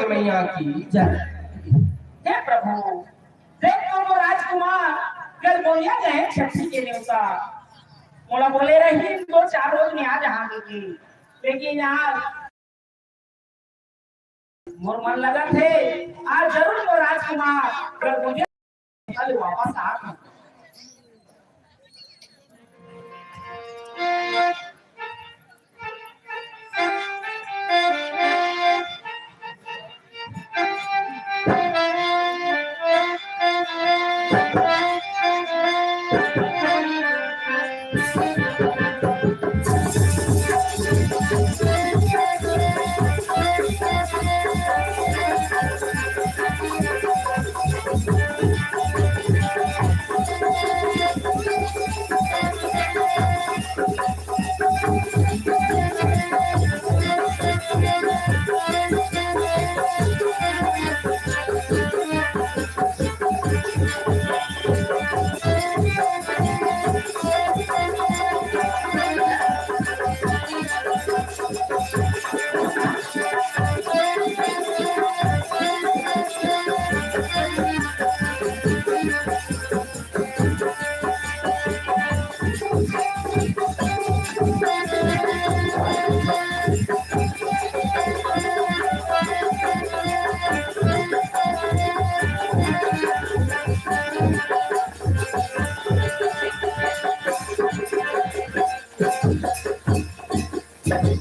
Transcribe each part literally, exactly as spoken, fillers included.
मैया की जय। हे प्रभु, देख तो वो राजकुमार गलगोनिया गए छट्ठी के नेवता। मोला बोले रही दो चार रोज में आ जहाँ दीदी, लेकिन यार मोर मन लगत हे, आज जरूर वो राजकुमार गलगोनिया कल वापस आ।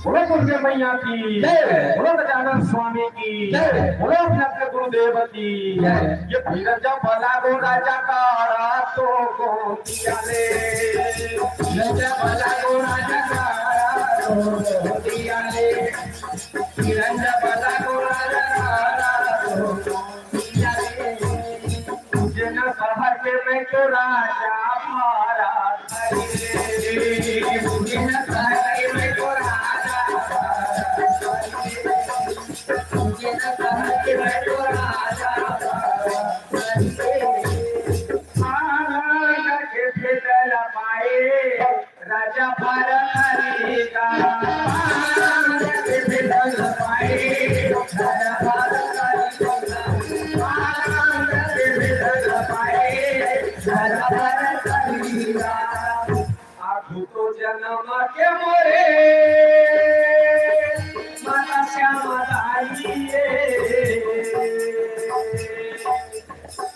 बोलो दुर्गे मैया की जय। बोलो गजानन स्वामी की जय। बोलो भक्त गुरुदेव की जय। ये फिर जब लागो राजा कारा तो गोंदिया ले। फिर जब लागो राजा कारा तो गोंदिया ले। फिर जब लागो राजा कारा तो गोंदिया ले। उज्जैन शहर के मैं तो राजा महाराज। उज्जैन शहर के मैं तो राजा। उज्जैन शहर के मैं तो राजा। आनंद के भेदल पाए राजा भारत हरि का। आनंद के भेदल पाए राजा भारत हरि का। आनंद के भेदल पाए राजा भारत हरि का। आगू तो जन्म के मोरे माता श्यामा दाई रे।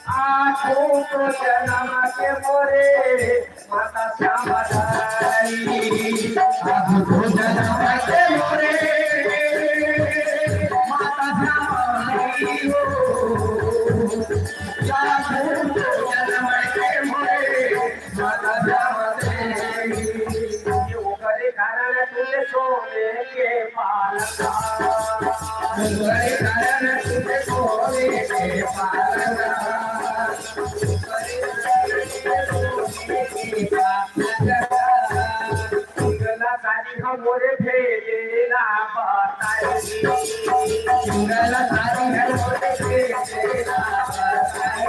आगू तो जन्म के मोरे माता श्यामा दाई। आगू तो जन्म के मोरे माता श्यामा दाई हो। आगू तो जन्म के मोरे माता श्यामा देवी। ये ओकरे कारण तुझे सोने के पालका। ओकरे कारण तुझे सोने के पालका। दुर्गा साड़ी हम मोरे भेजेला बताई। दुर्गा साड़ी हम मोरे भेजेला बताई।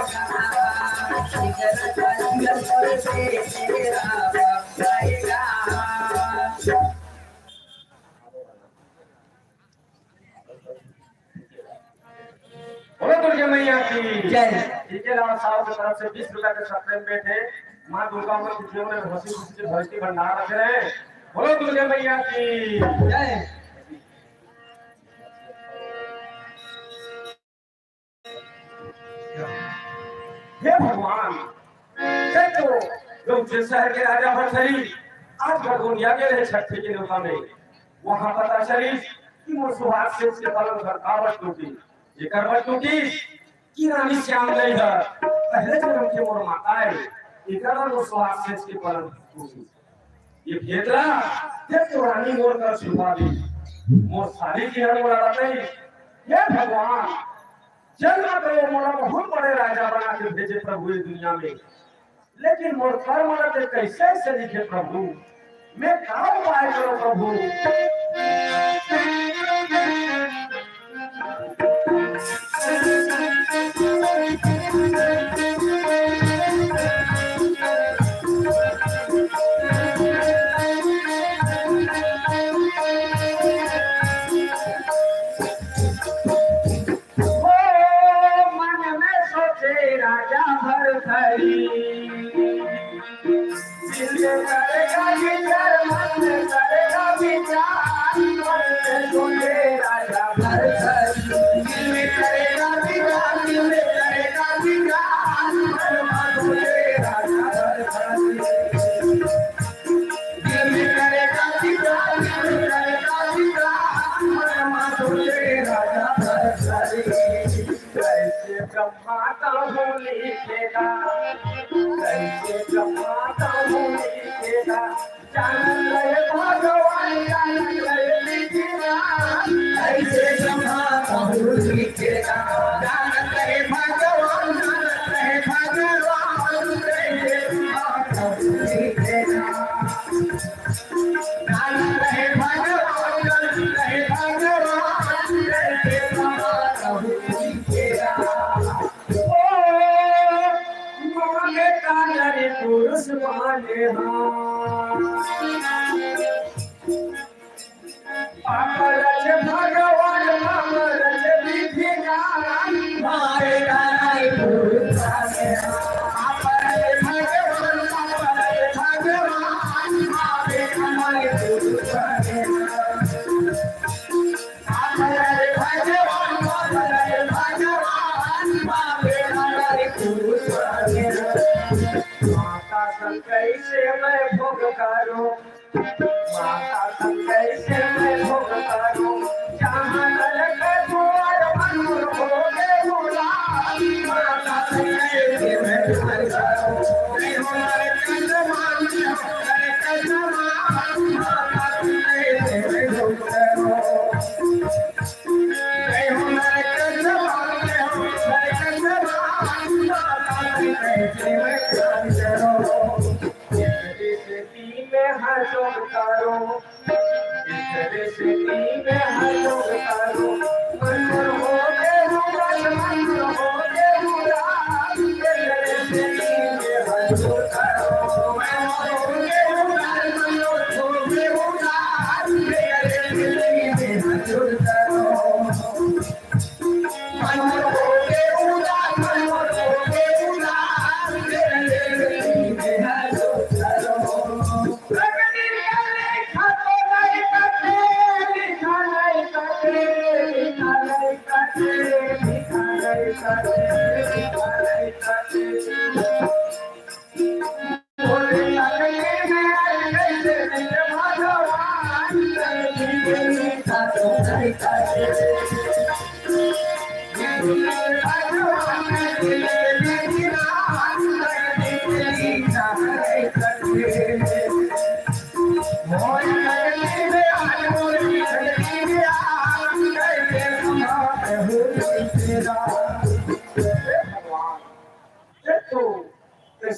बोलो दुर्गा मैया की जय। इनके अलावा साहब की तरफ से बीस रुपया के सत्य में बैठे माँ दुर्गा अम्मा की जीवन में हंसी खुशी की धरती भंडार रखे रहे। बोलो दुर्गा मैया की जय। हे भगवान, देखो, जो उज्जैन शहर के राजा भरथरी आज गलगोनिया के रहे छट्ठी के न्योता में, वहां पता चली कि मोर सुभाष सेठ के पलंग पर कावत टूटी। एकर बर टूटी कि रानी श्याम दई ह पहले जन्म के मोर माता है, एकर बर मोर सुभाष सेठ के पलंग टूटी। ये भेदला, ये तो रानी मोर कर छुपा दी। मोर साली जी हर मोला बताई, हे भगवान, जन्म करो मोला बहुत बड़े राजा बना के भेजे प्रभु ये दुनिया में, लेकिन मोर कर्म ला ते कैसे ऐसे लिखे प्रभु, मैं का उपाय करो प्रभु? कैसे ब्रह्मा तहु लिखेगा, कैसे ब्रह्मा तहु लिखेगा, जानत रहे भगवान, जानत रहे विधिमान। कैसे ब्रह्मा तहु लिखेगा, जानत रहे भगवान, जानत रहे भगवान, कैसे ब्रह्मा तहु लिखेगा। पुरुष माने हाँ। पाप रच भगवान, पाप रच विधि जान, मारे नारायण पुरुष माने हाँ। पाप रच भगवान, पाप रच भगवान, मारे नारायण पुरुष माने हाँ। माता संग कैसे मैं भोग करूं, माता संग कैसे मैं भोग करूं, जहां नरक द्वार मनुर हो गए गुलाम। माता संग कैसे मैं भोग करूं, मैं हमारे कंद मान, हमारे कंद मान, माता संग कैसे मैं भोग करूं।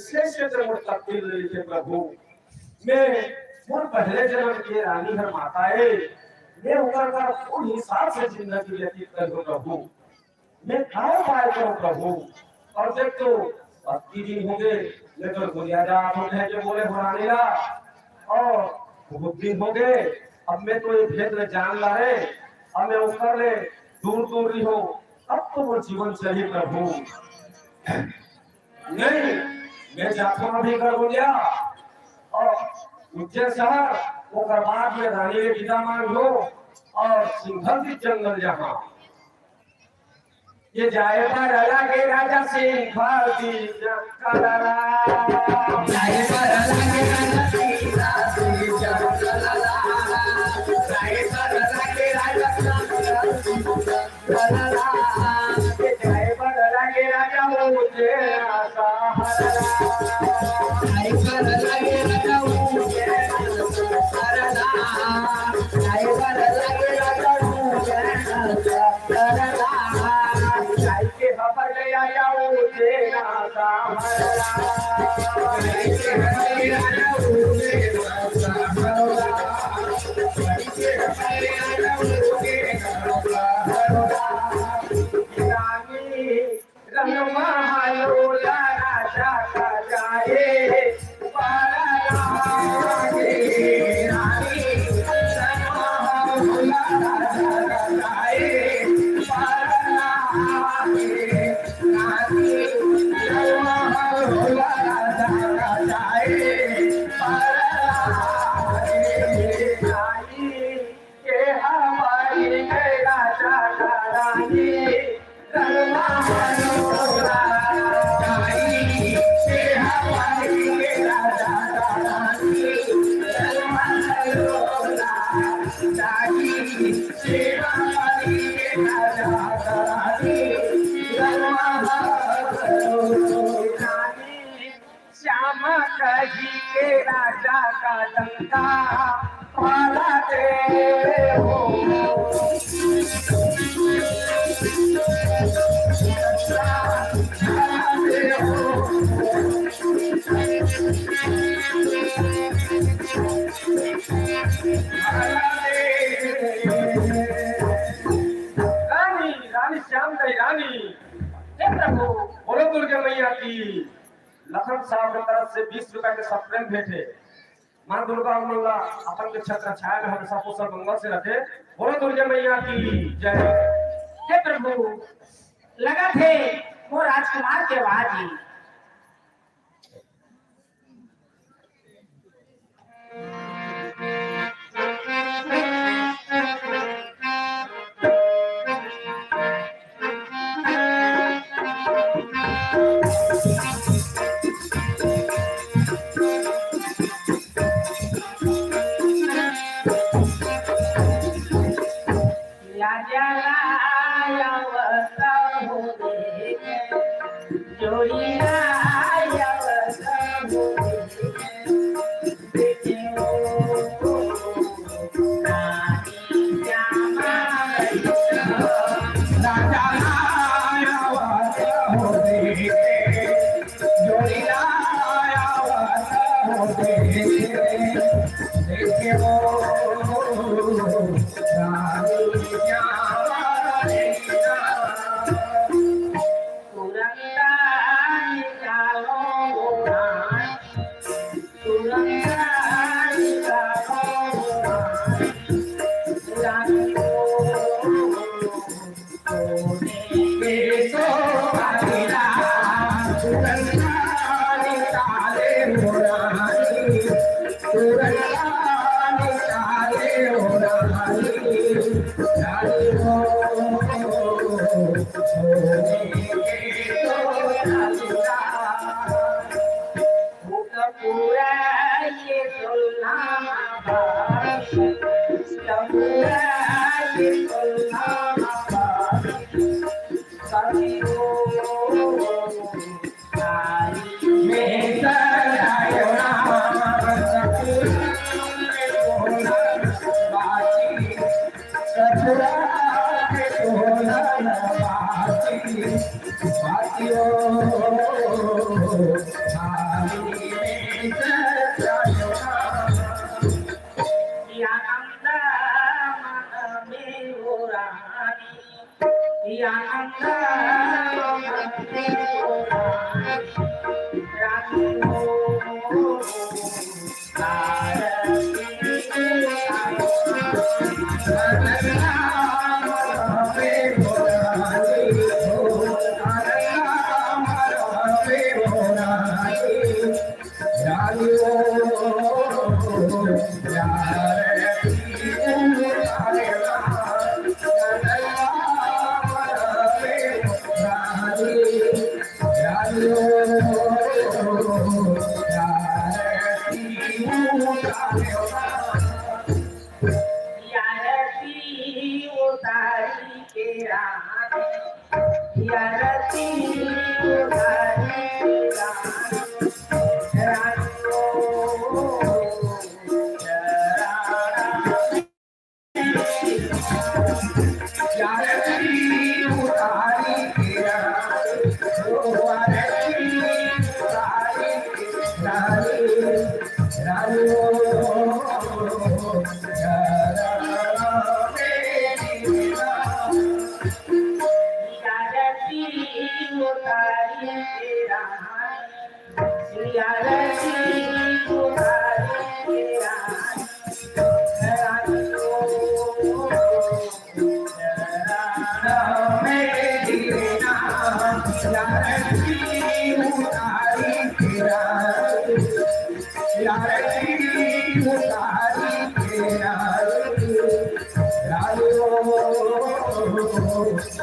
श्रेष्ठ जन्म तकदीर ले लेते प्रभु। मैं मोर पहले जन्म के रानी हर माता ए, मैं ओकर का कोन हिसाब से जिंदगी व्यतीत करूं प्रभु। मैं काय उपाय करूं प्रभु? अउ देख तो अतकी दिन हो गए, मैं तो गुरिया जात हों कहे के बोले हो रानी ला, अउ बहुत दिन हो गए। अब मैं तो ये भेद ले जान ला रे, अब मैं ओकर ले दूर दूर रहिहूं, अब तो मोर जीवन चलही प्रभु। नहीं, मैं जाथों अभी गड़गुंडिया अउ उज्जैन शहर, ओकर बाद में रानी ले विदा मांग लूं अउ सिंघल दीप जंगल जाहूं। ये जाए बर लगे राजा सिंघल दीप जंगल। जाए बर लगे राजा सिंघल दीप जंगल। जाए बर लगे राजा सिंघल दीप जंगल। श्याम कहि के राजा का डंका पाला दे हो। रानी, रानी श्याम कहि रानी। हे प्रभु। बोलो दुर्गा मैया की। लखन साहब के तरफ से बीस रुपए के सप्रेम भेंट हे। माँ दुर्गा मन ला अपन के छत्र छाया में हमेशा कुशल मंगल से रखे। बोलो दुर्गा मैया की जय। हे प्रभु, लगथे मोर राजकुमार के आवाज ही।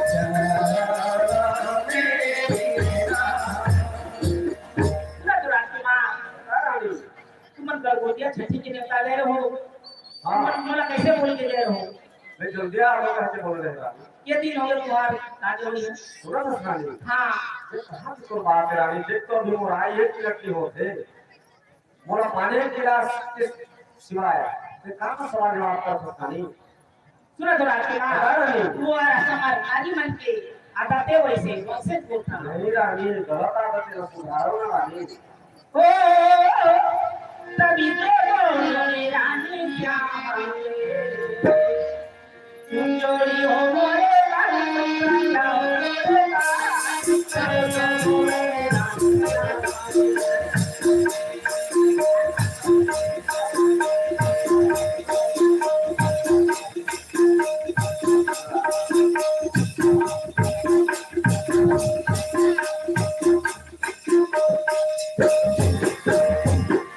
सुना तो राजकुमार, हाँ रानी। तुमन गलगोटिया छठी के नेवता ले रहो। हाँ। तुमन मोला कैसे बोल के ले रहो? मैं जल्दी आ रहा हूँ, कैसे बोल रहे रानी? ये दिन हो गए तुम्हार राज होनी है। सुना तो रानी। हाँ। ये कहाँ की तो बात है रानी, देख तो अभी मोर आई एक मिनट की होत हे। मोला पानी के गिलास के सिवाय ते कहाँ सवाल जवाब कर सकता नहीं? सुना तो राजकुमार, हाँ रानी। वो हमारे नारी मन के आदतें वैसे, वैसे बोलता। नहीं रानी, गलत आदतें ना सुधारो ना रानी। ओ, तभी तो बोल रहे रानी क्या मांगे। जोड़ी हो मोरे रानी,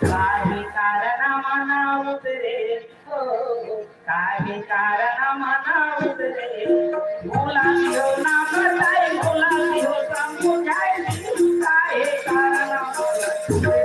काहे कारण मना उतरे हो, काहे कारण मना उतरे, भोला दियो ना बताई, भोला दियो समझाई, काहे कारण मना उतरे।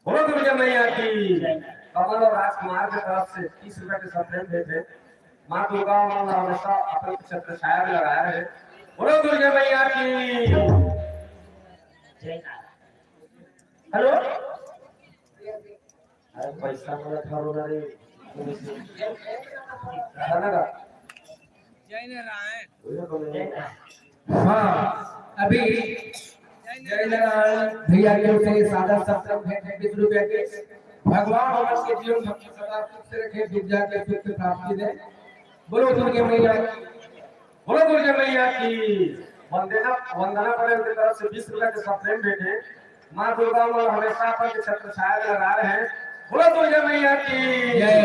बोलो दुर्गा मैया की। कमल और राजकुमार के तरफ से तीस रुपए के सप्रेम भेंट हे। माँ दुर्गा मन हमेशा अपन छत्र छाया में लगाए रहे। बोलो दुर्गा मैया की। हेलो। अरे पैसा मोला धरो ना रे। है ना का? जय नारायण। हाँ, अभी जय नारायण भैया की ओर से सादर सप्रेम भेंट है बीस रुपया के। भगवान हमन के जीवन भक्ति सदा सुख से रखे, विद्या के सुख की प्राप्ति दे। बोलो दुर्गे मैया की। बोलो दुर्गे मैया की। वंदना, वंदना पटेल की तरफ से बीस रुपया के सप्रेम भेंट है। माँ दुर्गा मन हमेशा अपन के छत्र छाया में लगा रहे हैं। बोलो दुर्गे मैया की। जय।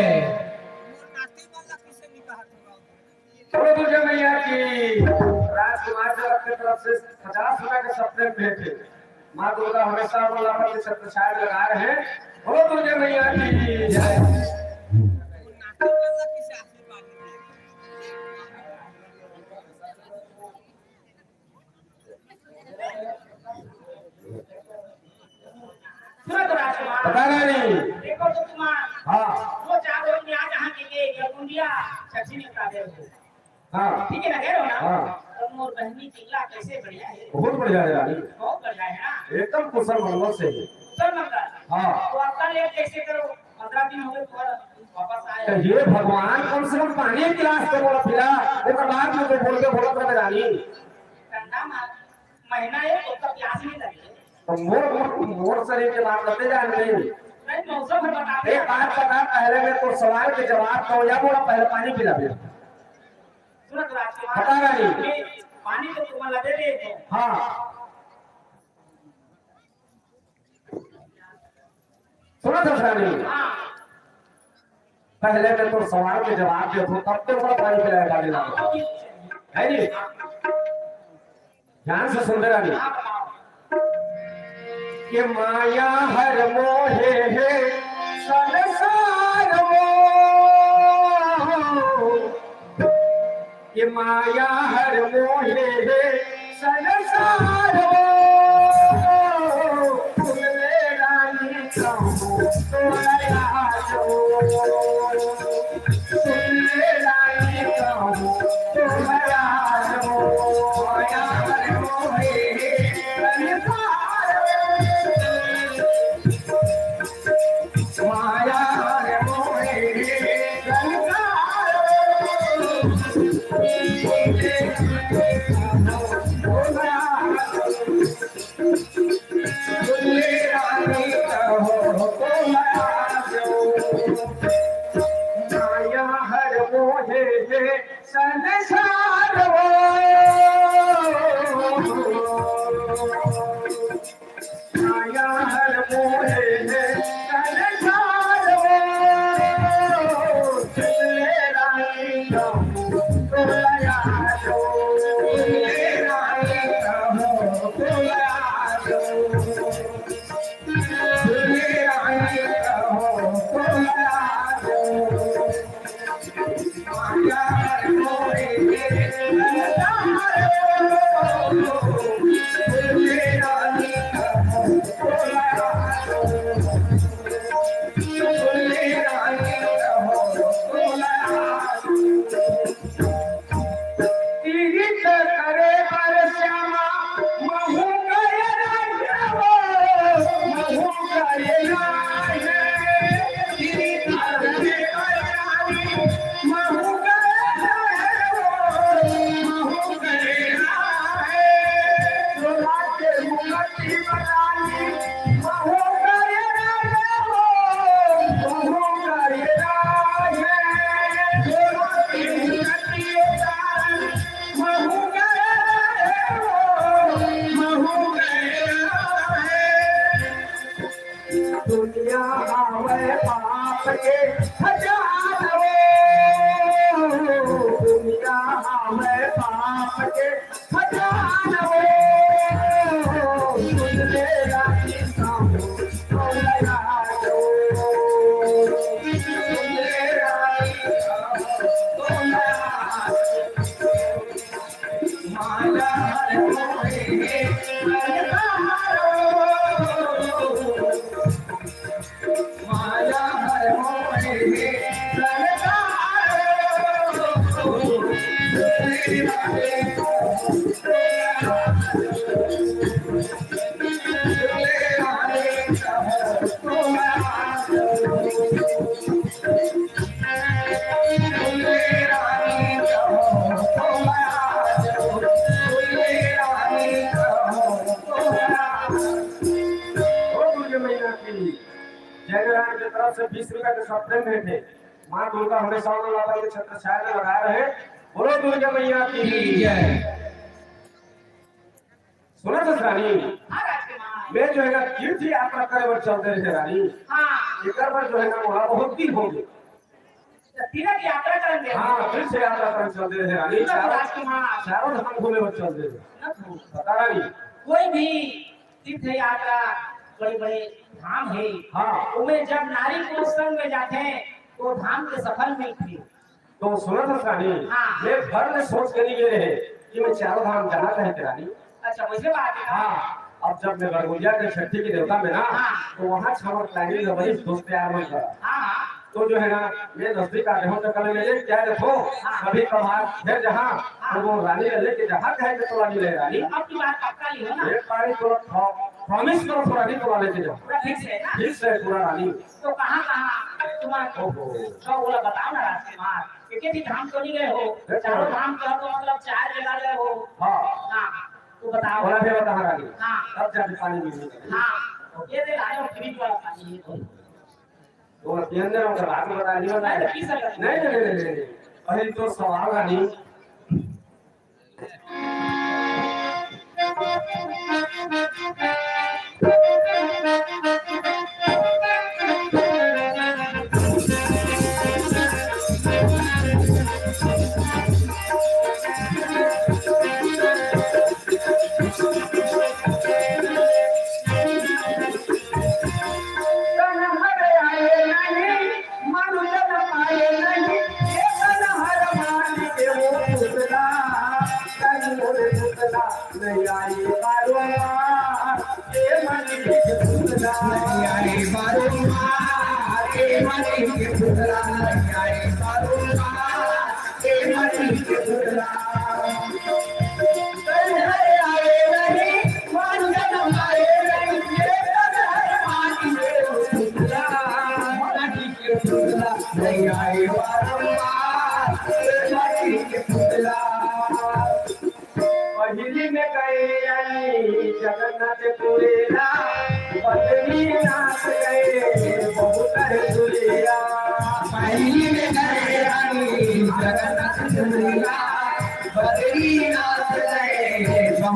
बोलो दुर्गे मैया की। राजकुमार जगत की तरफ से पचास रुपए के सप्रेम भेंट है। माँ दुर्गा हमेशा अपन के छत्र छाया में लगा रहे हैं। बोलो दुर्गे मैया की। जय। सुनो तो राजकुमार। बता रहा नहीं। देखो तो कुमार। हाँ। वो चार रोज में आ जहाँ के लिए गलगुंडिया छठी में का दे दो। हाँ। ठीक है ना, कह रहे हो ना? हाँ। तो मोर बहनी चिल्ला कैसे बढ़िया है? बहुत बढ़िया है रानी। बहुत बढ़िया है ना? एकदम कुशल मंगल से है। कुशल मंगल। हाँ। तो आपका लेट कैसे करो? पन्द्रह दिन हो गए तुम्हारा वापस आए। तो हे भगवान, कम से कम पानी एक गिलास तो मोला पिला, ओकर बाद में तो बोल के बोलत रहे रानी। ठंडा मा-, महीना है, तो तक प्यास नहीं लगे। तो मोर, मोर, मोर शरीर के बात करते जा रहे। नहीं, मौसम है, बता दे। एक बात बता, पहले मैं तो सवाल के जवाब दो या मोला पहले पानी पिला दे। सुनो तो राजकुमार। बता रानी। पानी तो तुम्हारा दे दे। हाँ। सुनो तो रानी। हाँ। पहले मैं तो सवाल के जवाब दे दूं, तब तो मोला पानी पिलाए का देना। है नहीं? ध्यान से सुनते रानी। कि माया हर मोहे है संसार मोह, कि माया हर मोहे है संसार मोह, सुन ले रानी कहूँ तो राज हो। सुन ले रानी कहूँ तो राज हो। माया हर मोहे है संसार मोह। संसार वो, माया हर मोहे में संसार वो, सुन ले रानी कहूँ तो लगा दो, सुन ले रानी कहूँ तो लगा दो, सुन ले रानी कहूँ तो लगा दो। दुनिया हावय पाप के खजानवो, दुनिया हावय पाप के खजानवो, सुन ले रानी कहूँ तो लगा दो, सुन ले रानी कहूँ तो लगा दो। ओ दुर्गा मैया की जय। नारायण के तरफ से बीस रुपया के सप्रेम भेंट हे। माँ दुर्गा हमेशा उन लापन के छत्र छाया में लगाए रहे। बोलो दुर्गा मैया की जय। सुनत हस रानी, हाँ, राजकुमार। मैं जो है ना तीर्थ यात्रा करे बर चल दे रहे रानी। हाँ। एकर बर जो है ना मोला बहुत दिन हो गए। तो तीर्थ यात्रा करेंगे। हाँ, तीर्थ यात्रा करे चल दे रहे रानी। सुनत हस चारों, राजकुमार। चारों धाम घूमे बर चल दे रहे। सुनत हस। बता रानी। कोई भी तीर्थ यात्रा बड़े-बड़े धाम हे। हाँ। उमे जब नारी पुरुष संग में जाथे, तो धाम के सफल मिलथे। तो सुनत हस रानी, हाँ। मैं घर में सोच के नहीं गे रहे कि मैं चारों धाम जाना कहे के रानी। अच्छा, वैसे बात है। हाँ, अब जब मैं बरगुंजा के छठी के देवता में ना, हाँ। तो वहाँ छमर planning है वही दोस्त यार मन का। हाँ, हाँ। तो जो है ना, मैं नजदीक आ रहे हो तो कल मैं ले क्या देखो, हाँ। कभी कभार फिर जहाँ, हाँ। तो वो रानी ले लेके जहाँ कहे के तो रानी ले रानी। अब की बात पक्का ही हो ना? एक बारी तो promise करो थोड़ा नहीं तो लेके जाओ। पूरा fix है ना? Fix है पूरा रानी। तो कहाँ कहाँ तुम्हारा ओहो। तो बोला बताओ ना राजकुमार। एक ही धाम तो नहीं गए हो, अरे चारों चलो। धाम कहो तो मतलब चार जगह गए हो। हाँ। हाँ, तो बताओ। बोला भी बता रानी। हाँ। तब जाके पानी मिलने का। हाँ, ये ले लाए हो fridge वाला पानी। वो के अंदर होकर बात बता दिया ना। नहीं, नहीं, नहीं, नहीं, नहीं। अरे तो सवाल रानी। पहिली में गए आई जगन्नाथ पुरेला, बद्रीनाथ गए बहुत है दूरिया। पहिली में गए आई जगन्नाथ पुरेला,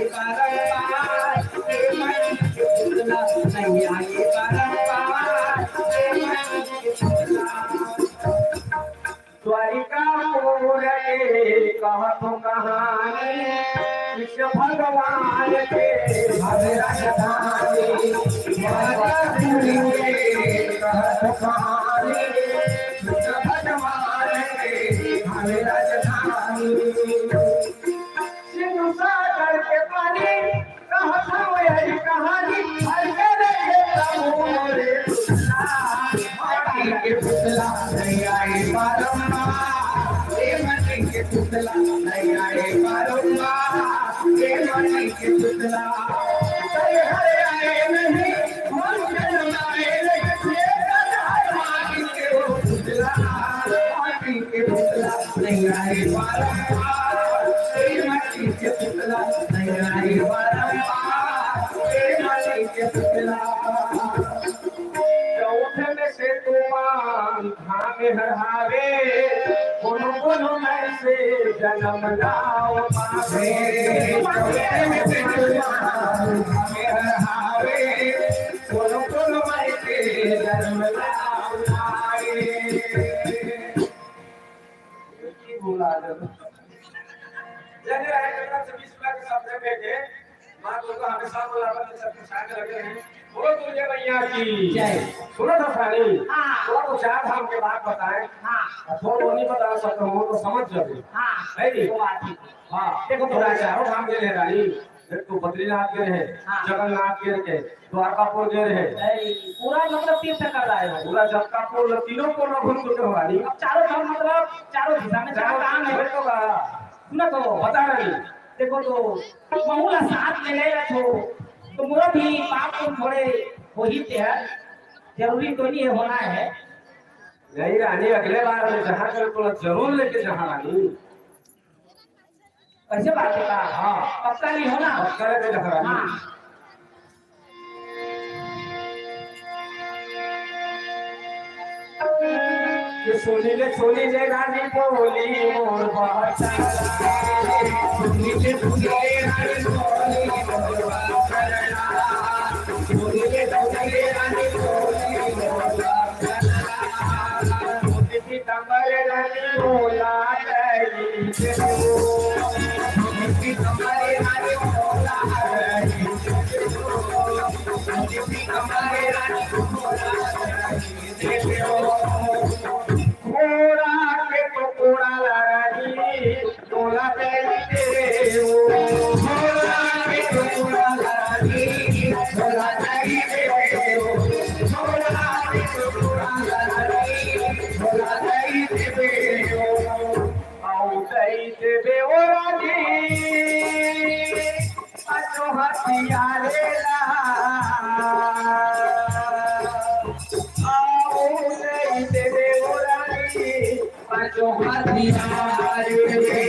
आए बारंबार, ए माटी के पुतला, नहीं आए बारंबार, ए माटी के पुतला। द्वारिकापुर के कहत कहानी, कृष्ण भगवान के भव्य राजधानी। द्वारिकापुर के कहत कहानी, कृष्ण भगवान के भव्य राजधानी। सिंधु सागर के पानी, कहत हूँ यही कहानी, हर के देखे तब मोरे पुतला, माटी के पुतला, नहीं आए बारंबार, ए माटी के पुतला, नहीं आए बारंबार, ए माटी के पुतला। कई हर आए नहीं, मन जन्माए नहीं, ये हर माटी के वो पुतला, माटी के पुतला, नहीं आए बारंबार, ए माटी के पुतला, नहीं आए बारंबार, ए माटी के पुतला। चौथ में से तुमान धाम हर हावे, कोनो कोनो में से जन्म लाओ पावे। चौथ में से तुमान धाम हर हावे, कोनो कोनो में से जन्म लाओ पावे। की बोला जब जने रहे जब से बीस लाख सब बैठे, माँ दुर्गा हमेशा बोला अपन सब कुछ आगे लगे हैं। बोलो दुर्गा मैया की जय। सुनो तो सानी, हाँ। थोड़ा तो चार धाम के बात बताएं। हाँ। और थोड़ा वो नहीं बता सकते हो, वो तो समझ जाओगे। हाँ। है नहीं? वो बात ठीक है। हाँ। देखो, पूरा चारों धाम के लिए रानी, एक तो बद्रीनाथ के रहे, हाँ। जगन्नाथ के रहे, द्वारकापुर के रहे। अरे, पूरा मतलब तीर्थ कर रहा है भाई। पूरा जगतापुर, तीनों को न भूल चुके हो रानी। अब चारों धाम मतलब चारों दिशा में चार चारों धाम है। धाम तो का? सुना तो। बता रही। देखो तो, महू ला साथ ले ले रखो, तो मोर भी पाप तो थोड़े हो ही ते है, जरूरी तो नहीं है होना है। नहीं रानी, अगले बार में जहाँ कर तो जरूर लेके जहाँ रानी। कैसे बात है का? हाँ। पक्का नहीं हो ना? पक्का लेके जहाँ रानी। हाँ। ये सुनी ले, सुनी ले रानी बोली मोर बात। सुनी ले, सुनी ले रानी बोली मोर बात। सुनी ले, सुनी ले रानी बोली मोर बात। सुनी ले, सुनी ले रानी बोला। घोड़ा के तो घोड़ा लड़ाई, तोला दे दे ओ। घोड़ा के तो घोड़ा लड़ाई, तोला दे दे ओ। घोड़ा के तो घोड़ा लड़ाई, तोला दे दे ओ। आऊ दई देबे ओ रानी, पाँचों हथियारे ला। आऊ दई देबे ओ रानी, पाँचों हथियारे।